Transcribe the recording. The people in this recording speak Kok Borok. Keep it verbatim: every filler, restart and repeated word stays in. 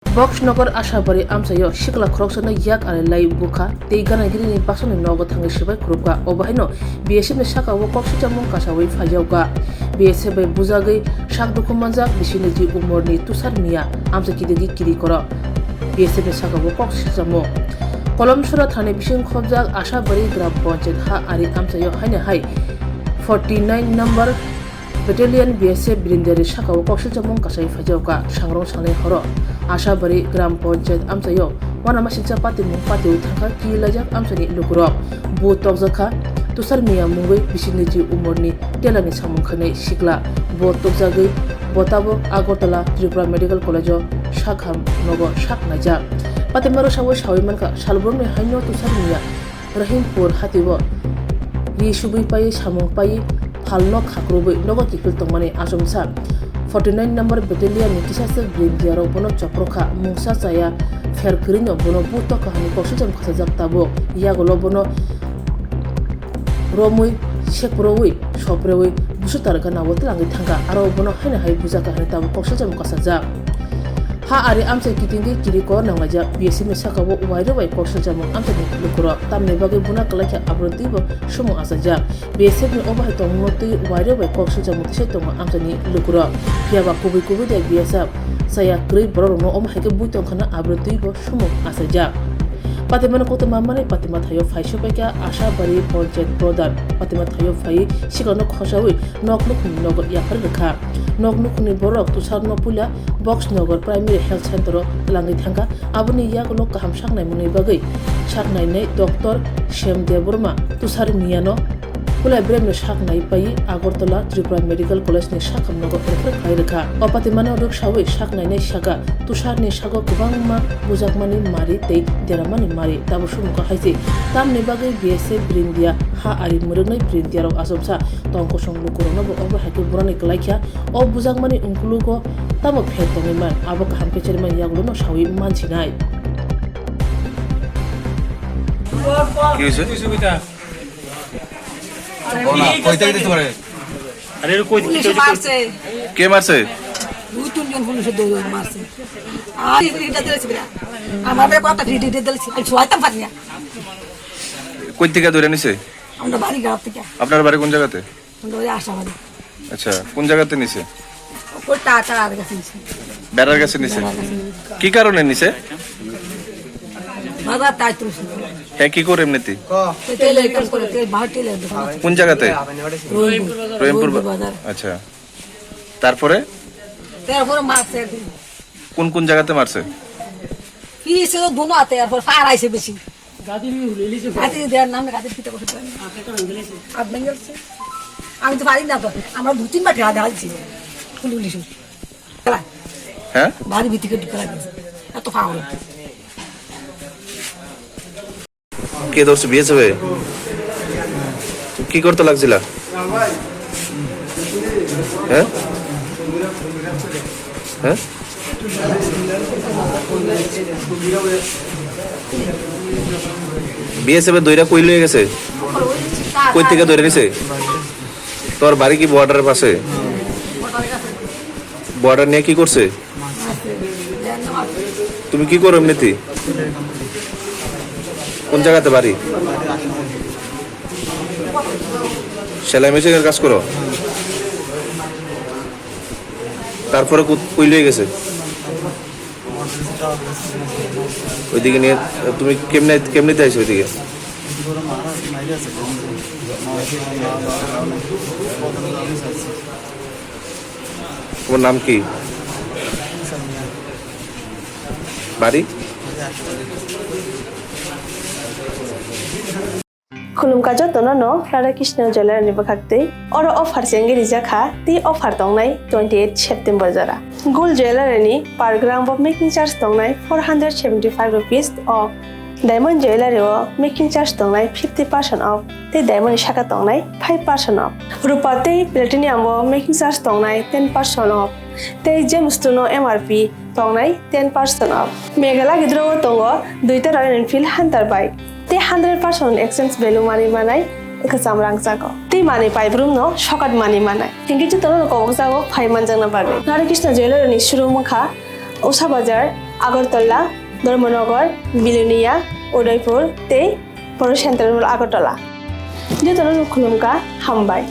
Box Nagar Ashabari amchaio sikla khoroksano yak ari lai bukha tei ganagini basongni nogo thangwi swbai khurupkha. Obo haino B S F ni sakao kok swijamung kasawi phaijakha. B S F bai bujagwi sak dukhu manjak bisini ji umorni Tushar Miya amchai kidigi kiri koro. B S F ni sakao kok swijamung. Kolomsora thani bising khobjak Ashabari Gram Panchayat ha ari amchaio haino hai forty nine number Battalion B S F Birindiyari sakao koksilchamung kasai phaijakha. Sangrong sangnai horo Ashabari Gram Panchayat amchaio uanamasingcha patimung patio thangkha kilaijak amchaini lukurok. Bo tokjakha Tushar Miya mungwi bisini ji umorni telani samung khainai sikla. Bo tokjagwi bo tabuk Agartala Tripura Medical College-o sakham nogo sak naijak. Patimaro sawi sawi mankha, salbrumni haino Tushar Miya Rahimpur hatio ri subui pai samung pai phalno khakrubui nogo kiphil tongmani achomsa. Forty nine number Battalion ni kisaswk Birindiyarok bono choprokha, mungsa chaya pher kwrwino bono buto kahani koksilcham khasajak tabuk. Yagulo bono romwi, sekprowi, soprewi, busutar ganao twlangwi thangkha, aro bono haino hai bujak kahani tabuk koksilcham kasajak. Ha ari amchai kitingwi kiriko nanglaijak, B S F ni sakao wairok bai koksilchamung amchaini lukurok. Tamni bagwi buna kwlaikha aboroni twibo sumung achaijak. B S F ni obo hai tongmungno twi wairok bai koksilchamung tisai tongo amchaini lukurok. Phiyaba kubui kubui de B S F chaya kwrwi borokrokno omo hai khe bui tongkhana aboroni twibo sumung achaijak. Patimano koktwma manwi patima thaio phai sopaikha Ashabari Panchayat Pradhan. Patima thaio phaiwi siklano khosawi nok nukhungni nogo yaphar rwkha. Nok nukhungni borok Tusharno puila Box Nagar Primary Health Center-o twlangwi thangkha. Aboni yagulo kaham saknaimungni bagwi saknainai Doctor Shyam Debbarma Tushar Miyano kulai bremno saknai paiwi Agartala Tripura Medical College ni sakham nogo refer khlai rwkha. O patimano rwksawi saknainai saka Tusharni sago kwbangma bujakmani mari tei deramani mari. Tabuk sumukha hai se tamni bagwi B S F Birindiya ha ari mwrwknai Birindiyarok achomsa tong kosong lukurokno bo obo hai khe burani kwlaikha. O bujakmani ungkulugo tamo pher tongwi man, abo kaham khe chermani yagulono sawi mansinai. কি হয়েছে? ও না, কই থেকে দিতে পারে? আরে, এর কই থেকে? পুলিশে মারছে। কে মারছে? দুই তিনজন পুলিশে দৌড়ে মারছে। আর এটা দিয়েছে বেটা। আমাদের কথা ফ্রি দিয়ে দিয়েছে। আমি শোয়াইতাম পারি না। কই থেকে ধরে নিছে? আমরা বাড়ি গ্রাম থেকে। আপনার বাড়ি কোন জায়গাতে? আমরা ওই আশাবাদী। আচ্ছা, কোন জায়গাতে নিছে? ওই টা-, টাকার কাছে নিছে। বেড়ার কাছে নিছে? বেড়ার কাছে নিছে। কি কারণে নিছে? বাজার তাই তুলছে। হ্যাঁ, কি করে এমনিতে? ওই তেলের কাজ করে, তেল, বাহার তেলের দোকান আছে। কোন জায়গাতে? রহিমপুর। রহিমপুর রহিমপুর বা-, বাজার। আচ্ছা। তারপরে? তারপরে মারছে একদিন। কোন কোন জায়গাতে মারছে? পিছে তো দোনো হাতে, এরপর ফার আইছে বেশি। গাদি দেওয়ার নামে গাদির পিঠে বসে দেন। আর ভেঙে গেছে। আমি তো পারি না তো, আমরা দু তিনবার ঢেলা ঢালছি। খুলি খুলি শুনি। হ্যাঁ? বাড়ির ভিতরে ঢুকে লাগে। এত ফাউল। কে ধরছে? বিএসএফ এ? তুমি কি করতে লাগছিলা? হ্যাঁ? হ্যাঁ? বিএসএফ এ দইরা কই লয়ে গেছে? কই থেকে ধরে নিছে? তোর বাড়ি কি বর্ডারের পাশে? বর্ডার নিয়ে কি করছে? তুমি কি করো এমনিতে? কোন জায়গাতে বাড়ি? সেলাই মেশিনের কাজ করো? তারপরে কো-, কই লয়ে গেছে? ওইদিকে নিয়ে তুমি কেমনে, কেমনিতে আইছো ওইদিকে? তোমার নাম কি? বাড়ি? Khulumkha jotono no Radha Krishna Jewellery ni bwkhak twi. Oro offer se wngwi rijak kha, tei offer tongnai twenty eight September jora. Gold Jewellery ni per gram bo making charge tongnai four hundred seventy five rupees off. Diamond Jewellery o making charge tongnai fifty percent off, tei diamond ni saka tongnai five percent off. Rupa tei platinum o making charge tongnai ten percent off, tei gemstone o M R P tongnai ten percent off. Meghalaya gidro o tongo duita Royal Enfield Hunter bike, tei hundred percent exchange value manwi manai kwcham rangchago. Tei manwi paibrum no sokat manwi manai. Hinkhe jotono no kobokjago phai manjakna bagwi. Radha Krishna Jewellery ni showroom wngkha Usha Bazar, Agartala, Dharmanagar, Belonia, Udaipur tei Poro Central Agartala. Jotono khulumkha, hambai.